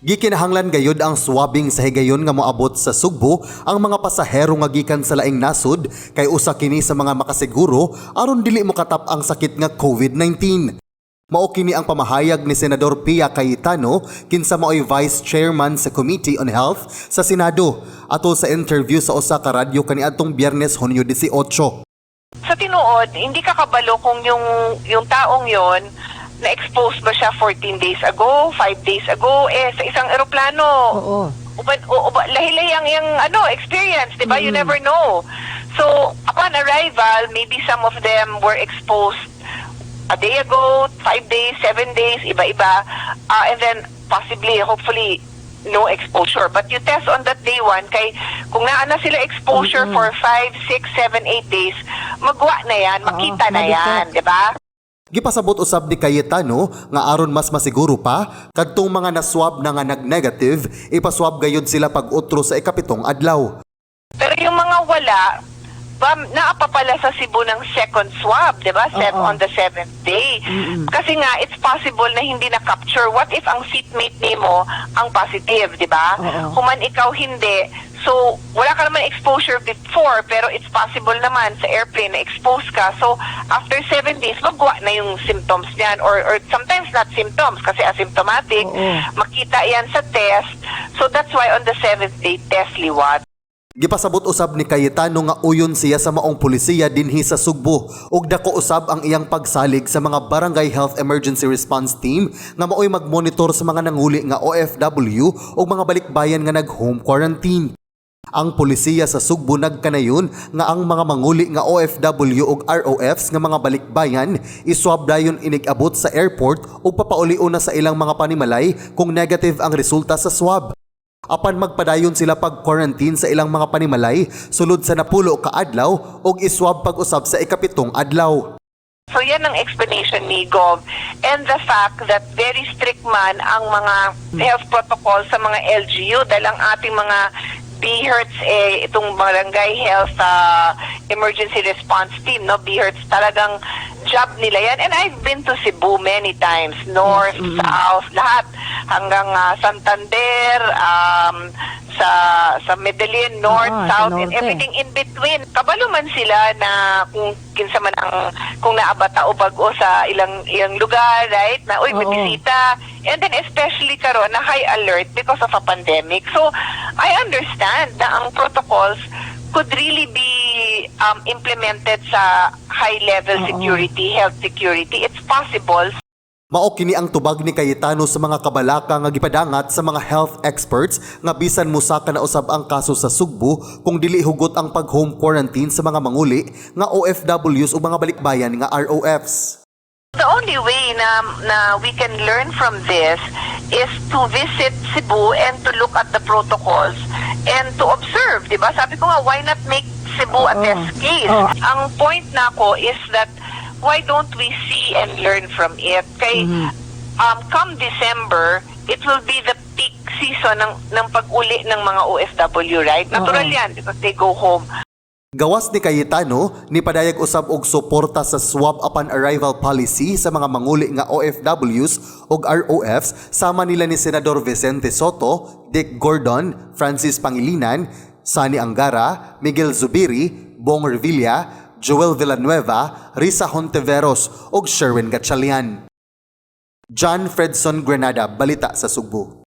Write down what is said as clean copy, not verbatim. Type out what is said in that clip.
Gikinahanglan gayud ang swabbing sa higayon nga moabot sa Sugbo ang mga pasahero nga gikan sa laing nasod kay usa kini sa mga makasiguro aron dili mokatap ang sakit nga COVID-19. Mao kini ang pamahayag ni Senador Pia Cayetano, kinsa maoy Vice Chairman sa Committee on Health sa Senado, atol sa interview sa usa ka radyo kaniadtong Biyernes, Hunyo 18. Sa tinuod, hindi ka kabalo kung yung taong yon na-expose ba siya 14 days ago, 5 days ago, eh sa isang eroplano. Uban, o, uba, lahi-lahi ang iyang ano, experience, 'di ba? You never know. So, upon arrival, maybe some of them were exposed a day ago, 5 days, 7 days, iba-iba. And then possibly, hopefully, no exposure. But you test on that day one, kay kung naa na sila exposure for 5, 6, 7, 8 days, magwa na yan, makita na yan, Ma-detect. 'di ba? Gipasabot usab ni Cayetano nga aron mas masiguro pa, kadtong mga naswab na nga nag-negative, ipaswab gayud sila pag-utro sa 7 adlaw. Pero yung mga wala, ba, naa pa pala sa Cebu ng second swab, 'di ba? On the seventh day. Kasi nga, it's possible na hindi na-capture. What if ang seatmate nimo ang positive, 'di ba? Oo. Human ikaw hindi. So, wala ka naman exposure before, pero it's possible naman sa airplane na expose ka. So, after 7 days, magwa na yung symptoms niyan. Or sometimes not symptoms kasi asymptomatic. Makita yan sa test. So, that's why on the seventh day, test liwat. Gipasabot usab ni Cayetano nga uyon siya sa maong pulisiya dinhi sa Sugbo ug dako usab ang iyang pagsalig sa mga Barangay Health Emergency Response Team nga maoy magmonitor sa mga nanguli nga OFW ug mga balikbayan nga nag-home quarantine. Ang pulisiya sa Sugbo nagkanayon nga ang mga manguli nga OFW ug ROFs nga mga balikbayan iswab dayon inig-abot sa airport ug papaulion na sa ilang mga panimalay kung negative ang resulta sa swab. Apan magpadayon sila pag-quarantine sa ilang mga panimalay sulod sa 10 ka adlaw ug iswab pag-usab sa 7 adlaw. So yan ang explanation ni Gov. And the fact that very strict man ang mga health protocol sa mga LGU dahil ang ating mga BHERTS, eh, itong Barangay Health Emergency Response Team, no? BHERTS, talagang job nila yan. And I've been to Cebu many times, north, south, lahat. Hanggang Santander, sa Medellin, north, Oo, sa south, and norte. Everything in between. Kabalo man sila na kung kinsa man ang kung naa ba tao bag-o sa ilang lugar, right? Na uy, may bisita. And then especially karon na high alert because of a pandemic. So I understand na ang protocols could really be implemented sa high level security, health security. It's possible. Mao kini ang tubag ni Cayetano sa mga kabalaka nga gipadangat sa mga health experts nga bisan musaka na usab ang kaso sa Sugbo kung dili hugot ang pag-home quarantine sa mga manguli nga OFWs ug mga balikbayan nga ROFs. The only way na we can learn from this is to visit Cebu and to look at the protocols and to observe, 'di ba? Sabi ko nga, why not make Cebu a test case? Ang point nako is that why don't we see and learn from it? Kay come December, it will be the peak season ng pag-uli ng mga OFW, right? Natural yan because they go home. Gawas ni Cayetano, nipadayag usab og suporta sa swab upon arrival policy sa mga manguli nga OFWs ug ROFs sama nila ni Senador Vicente Sotto, Dick Gordon, Francis Pangilinan, Sonny Angara, Miguel Zubiri, Bong Revilla, Joel Villanueva, Risa Hontiveros ug Sherwin Gatchalian. John Fredson Granada, Balita sa Sugbo.